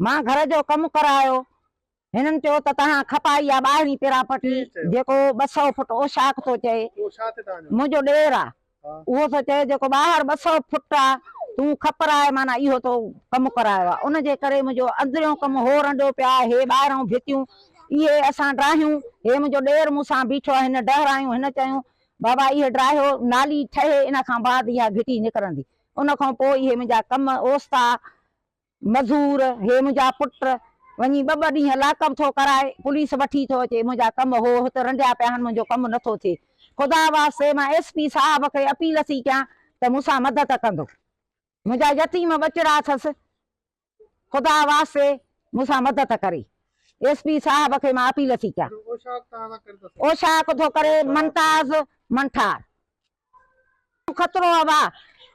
مان گهر جو ڪم ڪرايو. هنن چيو ته توهان کپائي آ ٻاهرين پراپرٽي جيڪو 200 فٽ اوشاق ٿو چئي منهنجو ڏير آ اهو ٿو چئي جيڪو ٻاهر 200 فٽ آ تون کپرائي معنيٰ اهو تو ڪم ڪرايو آ ان جي ڪري منهنجو اندريون ڪم هو رنڊيو پيا هي ٻاهرئون ڀتيون اهي اسان ڊاهيون هي منهنجو ڏير مون سان بيٺو آ هن ڊهرايون هن چيون بابا اهي ڊاهيو نالي ٺهي ان کان بعد اها گهٽي نڪرندي ان کان پوء اهي منهنجا ڪم اوستا مزور، هي منهنجا پٽ، وڃي ٻه ٻه ڏينهن لاڪپ ٿو ڪرائي، پوليس وٺي ٿو اچي، منهنجا ڪم هو هت رنڊيا پيا آهن، منهنجو ڪم نٿو ٿئي. خدا واسطي مان ايس پي صاحب کي اپيل ٿي ڪيان ته مون سان مدد ڪندو. منهنجا يتيم ٻچڙا اٿس، خدا واسطي مون سان مدد ڪري. ايس پي صاحب کي مان اپيل ٿي ڪيان. اوشاق ٿو ڪري ممتاز منٺار. خطرو آ ڀاء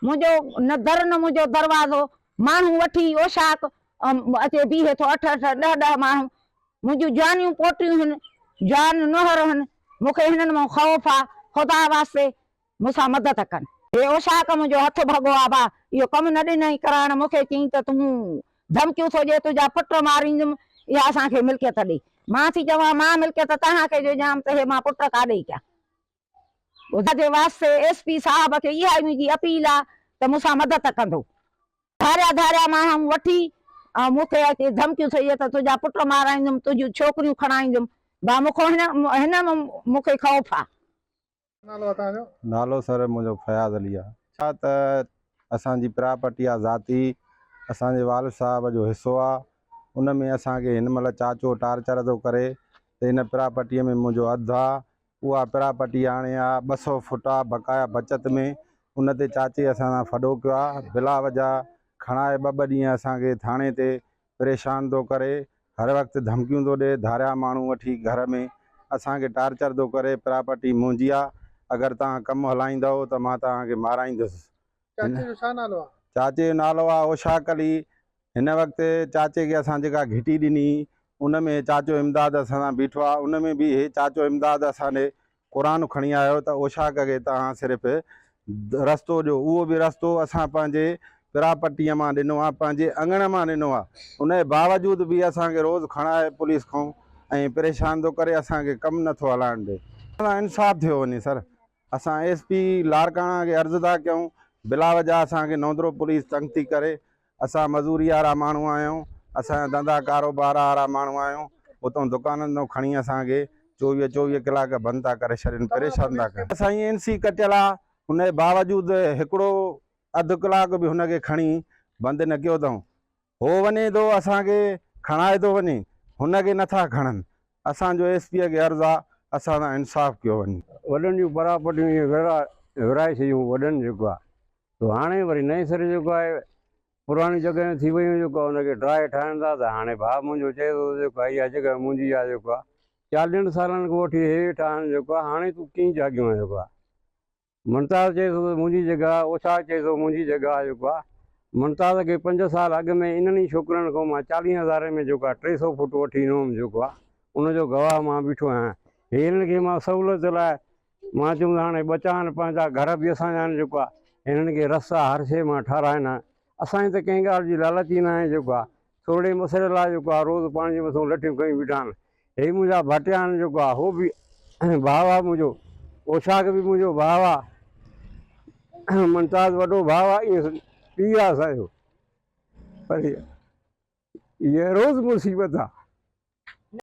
منهنجو نه در نه منهنجو دروازو ماڻهو وٺي اوشاق اچي بيهي ٿو اٺ اٺ ڏهه ڏهه ماڻهو منهنجون جوانيون پوٽيون هن جوان نوهر هن مون کي هنن مان خوف آ خدا واسطي مون سان مدد ڪن. هي اوشاق منهنجو هٿ ڀڳو آ ڀاء اهو ڪم نه ڏنائين ڪرائڻ مون کي چيائين ته تون ڌمڪيون ٿو ڏي تنهنجا پٽ ماريندم اها اسان کي ملڪيت ڏي مان ٿي چوان مان ملڪيت توهان کي جو ڏيان ته هي مان پٽ ڪاڏي ڪيان. خدا جي واسطي ايس پي صاحب کي اها ئي منهنجي اپيل آ ته مون سان مدد ڪندو. ڌاريا ڌاريا ماڻهو وٺي ۽ مون کي اچي ڌمڪيون ٿو ڏئي ته تنهنجا پٽ مارائيندم، تنهنجون ڇوڪريون کڻائيندم. ڀا مون کان هن هن مون کي خوف آ. نالو آ توهان جو؟ نالو سر منهنجو فياض علي آ. ڇا ته اسان جي پراپرٽي آ ذاتي اسان جي والد صاحب جو حصو آ ان ۾ اسان کي هن مهل چاچو ٽارچر ٿو ڪري ته هن پراپرٽي ۾ منهنجو اڌ آ اها پراپرٽي هاڻي آ 200 فوٽ آ بقايا بچت ۾ ان تي چاچي اسان سان ڦڏو ڪيو آ بلا وجه کڻائي ٻه ٻه ڏينهن اسان کي ٿاڻي تي پريشان ٿو ڪري هر وقت ڌمڪيون ٿو ڏي ڌاريا ماڻهو وٺي گهر ۾ اسان کي ٽارچر ٿو ڪري پراپرٽي منهنجي آ اگر توهان ڪم هلائيندؤ ته مان توهان کي مارائيندس. چاچي جو ڇا نالو آ؟ چاچي جو نالو آ اوشاق علي. هن وقت چاچي کي اسان جيڪا گهٽي ڏني ان ۾ چاچو امداد اسان سان بيٺو آ ان ۾ به هي چاچو امداد اسان ڏي قرآن کڻي آيو ته اوشاق کي توهان صرف رستو ڏيو اهو به رستو اسان پنهنجي پراپرٽيء مان ڏنو آ پنهنجي اڱڻ مان ڏنو آ ان جي باوجود به اسان کي روز کڻائي پوليس کان ۽ پريشان ٿو ڪري اسان کي ڪم نٿو هلائڻ ڏي. اسان سان انصاف ٿيو وڃي سر. اسان ايس پي لاڙڪاڻا کي عرض ٿا ڪيون بلاوجه اسان کي نوندرو پوليس تنگ ٿي ڪري اسان مزوري وارا ماڻهو آهيون اسان جا ڌنڌا ڪاروبار وارا ماڻهو آهيون اتون دڪانن تون کڻي اسان کي چوويهه چوويهه ڪلاڪ بند ٿا ڪري ڇڏين پريشان ٿا ڪن. سائين اين سي ڪٽيل آ ان جي باوجود هڪڙو اڌ ڪلاڪ به هن کي کڻي بند نه ڪيو اٿئون هو وڃي ٿو اسان کي کڻائي ٿو وڃي هن کي نٿا کڻن اسان جو ايس پي کي عرض آ اسان سان انصاف ڪيو وڃي. وڏن جون پراپرٽيون ائين ورهائي ڇڏيون وڏن جيڪو آ سو هاڻي وري نئين سر جيڪو آهي پراڻيون جڳهيون ٿي ويون جيڪو آ ان کي ڊاهي ٺاهن ٿا ته هاڻي ڀاء منهنجو چئي ٿو ته جيڪو آ اها جڳهه منهنجي آ جيڪو آ چاليهن سالن کان وٺي هي ويٺا آهن جيڪو آ هاڻي تون ڪيئن جاڳيو آهين جيڪو آ ممتاز چئي ٿو ته منهنجي جڳهه آ، اوشاق چئي ٿو منهنجي جڳهه آ جيڪو آ ممتاز کي پنج سال اڳ ۾ انهن ئي ڇوڪرن کان مان چاليهن هزارين ۾ جيڪو آ 300 فوٽ وٺي ڏنو هوم جيڪو آ ان جو گواهه مان بيٺو آهيان هي هنن کي مان سهولت لاء مان چيم ته هاڻي ٻچا آهن پنهنجا گهر به اسان جا آهن جيڪو آ هنن کي رسا هر شيء مان ٺاراهن ها اسان جي ته ڪنهن ڳالهه جي لالچ ئي ناهي جيڪو آ ٿورڙي مسئلي لاء جيڪو آ روز پاڻي جي مٿون لٺيون کنيون بيٺا آهن هي منهنجا ڀائٽيا آهن جيڪو آ هو به ڀاء آ منهنجو اوشاق به منهنجو ڀاء آ ممتاز وڏو ڀاء آ ائين پيء آ اسان جو پر هيء روز مصيبت آ.